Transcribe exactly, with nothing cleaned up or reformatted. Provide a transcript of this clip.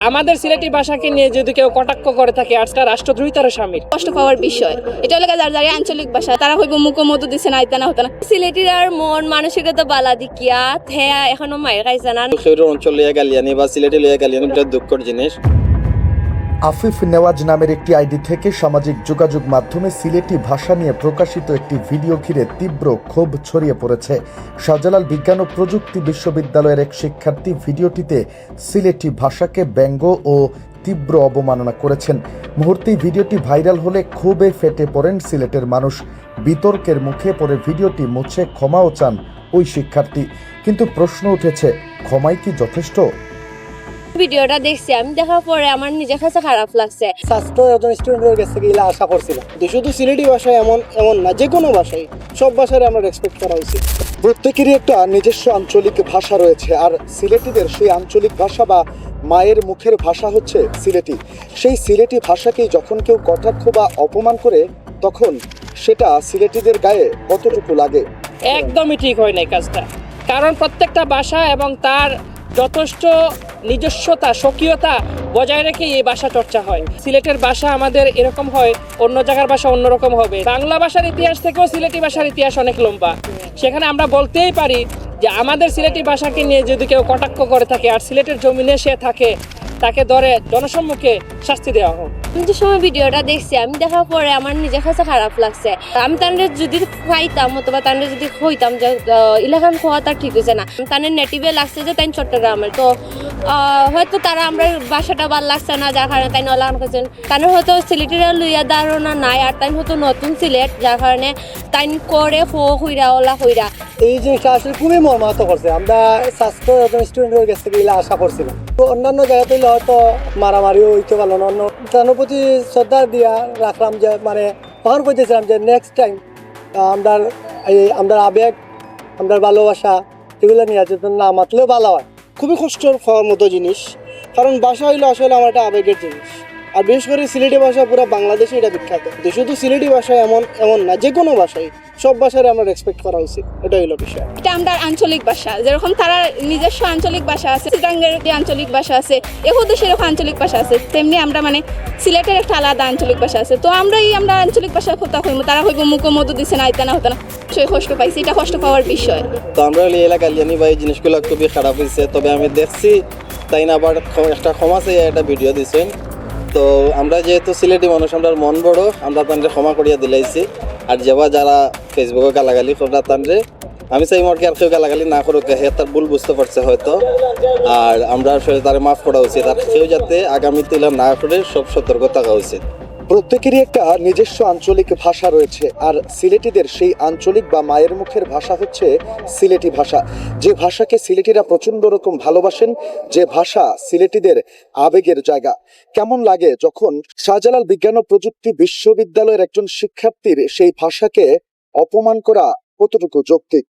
আমাদের সিলেটি ভাষাকে নিয়ে যদি কেউ কটাক্ষ করে থাকে, আজকাল রাষ্ট্রদ্রোহিতারও সামিল। কষ্ট পাওয়ার বিষয়। এটা হলো যার যার আঞ্চলিক ভাষা, তারা কইব মুখো মধু দিছে না, আইতা না হতো না। সিলেটির আর মন মানসিকতা বালা দেখিয়া হে এখনো মায়ের খাইছে না। কেউর অঞ্চল লইয়া গালিয়ানি বা সিলেটি লইয়া গালিয়ানি বিরাট দুঃখর জিনিস। আফিফ নেওয়াজ নামের একটি আইডি থেকে সামাজিক যোগাযোগ মাধ্যমে সিলেটি ভাষা নিয়ে প্রকাশিত একটি ভিডিও ঘিরে তীব্র ক্ষোভ ছড়িয়ে পড়েছে। শাহজালাল বিজ্ঞান ও প্রযুক্তি বিশ্ববিদ্যালয়ের এক শিক্ষার্থী ভিডিওটিতে সিলেটি ভাষাকে ব্যঙ্গ ও তীব্র অবমাননা করেছেন। মুহূর্তেই ভিডিওটি ভাইরাল হলে ক্ষোভে ফেটে পড়েন সিলেটের মানুষ। বিতর্কের মুখে পড়ে ভিডিওটি মুছে ক্ষমাও চান ওই শিক্ষার্থী। কিন্তু প্রশ্ন উঠেছে, ক্ষমাই কি যথেষ্ট? ভিডিওটা দেখছি, আমি দেখার পরে আমার নিজের কাছে খারাপ লাগছে। ছাত্র একজন স্টুডেন্টের গেছে গিয়ে আশা করছিলাম। তো শুধু সিলেটি ভাষায় এমন এমন না, যে কোনো ভাষায়, সব ভাষার আমরা রেসপেক্ট করা উচিত। প্রত্যেকেরই একটা নিজস্ব আঞ্চলিক ভাষা রয়েছে, আর সিলেটিদের সেই আঞ্চলিক ভাষা বা মায়ের মুখের ভাষা হচ্ছে সিলেটি। সেই সিলেটি ভাষাকে যখন কেউ কটাক্ষ বা অপমান করে, তখন সেটা সিলেটিদের গায়ে কতটুকু লাগে? একদমই ঠিক হয় নাই কাজটা, কারণ প্রত্যেকটা ভাষা এবং তার যথেষ্ট নিজস্বতা, স্বকীয়তা বজায় রেখে এই ভাষা চর্চা হয়। সিলেটের ভাষা আমাদের এরকম হয়, অন্য জায়গার ভাষা অন্যরকম হবে। বাংলা ভাষার ইতিহাস থেকেও সিলেটি ভাষার ইতিহাস অনেক লম্বা। সেখানে আমরা বলতেই পারি যে আমাদের সিলেটি ভাষাকে নিয়ে যদি কেউ কটাক্ষ করে থাকে আর সিলেটের জমিনে সে থাকে, তাকে ধরে জনসম্মুখে শাস্তি দেওয়া হোক। আমি যে সময় ভিডিওটা দেখছি, আমি দেখার পরে আমার নিজের কাছে খারাপ লাগছে। আমি তানরে যদি পাইতাম অথবা তানরে যদি কইতাম যে আহ, ইলাখান হওয়াটা ঠিক হয়েছে না, তানের নেটিভে লাগছে যে তাই চট্টগ্রামের, তো আহ, হয়তো তারা আমরা ভাষাটা ভালো লাগছে না, যার কারণে তাই অলাখান করছেন। তানের হয়তো সিলেটিরা লইয়া ধারণা নাই, আর তাই হয়তো নতুন সিলেট, যার কারণে তাই করে ফো কইরা ওলা কইরা। এই জিনিসটা আসলে খুবই মর্মাহত করছে। আমরা ছাত্র একজন স্টুডেন্টের গেছে গিয়ে আশা করছিলাম। তো অন্যান্য জায়গাতে হইলে হয়তো মারামারিও হইতে পারলো না। অন্য তার প্রতি শ্রদ্ধা দিয়া রাখলাম যে মানে তখন কইতেছিলাম যে নেক্সট টাইম আমরা এই আমরা আবেগ, আমরা ভালোবাসা এগুলো নিয়ে যেন না মাতলেও ভালো হয়। খুবই কষ্ট পাওয়ার মতো জিনিস, কারণ ভাষা হইলো আসলে আমার একটা আবেগের জিনিস। আর বিশেষ করে সিলেটি ভাষা পুরো বাংলাদেশে এটা বিখ্যাত। তো শুধু সিলেটি ভাষা এমন এমন না, যে কোনো ভাষায়, সব ভাষার আমরা রেসপেক্ট করা উচিত, এটা হইলো বিষয়। এটা আমরা আঞ্চলিক ভাষা, যেরকম তারা নিজস্ব আঞ্চলিক ভাষা আছে, চিটাঙ্গের যে আঞ্চলিক ভাষা আছে, এহুদে সেরকম আঞ্চলিক ভাষা আছে, তেমনি আমরা মানে সিলেটের একটা আলাদা আঞ্চলিক ভাষা আছে। তো আমরা এই আমরা আঞ্চলিক ভাষার কথা কইমু, তারা কইব মুখো মধু দিছে না, আইতা না হতো না। সেই কষ্ট পাইছি, এটা কষ্ট পাওয়ার বিষয়। তো আমরা হলে এলাকা লিয়ানি বা এই জিনিসগুলো খুবই খারাপ হয়েছে। তবে আমি দেখছি তাই না আবার খ- একটা ক্ষমা চাইয়া একটা ভিডিও দিছেন। তো আমরা যেহেতু সিলেটি মানুষ, আমরার মন বড়, আমরা তানরে ক্ষমা করিয়া দিলাইছি। আর যেবা যারা ফেসবুকে গালাগালি কররা তানরে, আমি চাই মোর কি আর কেউ গালাগালি না করুক, হে তার ভুল বুঝতে পারছে হয়তো। আর আমরা আসলে তারে মাফ করা উচিত। আর কেউ যাতে আগামীতে ইলা না করে, সব সতর্ক থাকা উচিত। প্রত্যেকেরই একটা নিজস্ব আঞ্চলিক ভাষা রয়েছে, আর সিলেটিদের সেই আঞ্চলিক বা মায়ের মুখের ভাষা হচ্ছে সিলেটি ভাষা। যে ভাষাকে সিলেটিরা প্রচণ্ড রকম ভালোবাসেন, যে ভাষা সিলেটিদের আবেগের জায়গা। কেমন লাগে যখন শাহজালাল বিজ্ঞান ও প্রযুক্তি বিশ্ববিদ্যালয়ের একজন শিক্ষার্থীর সেই ভাষাকে অপমান করা কতটুকু যৌক্তিক?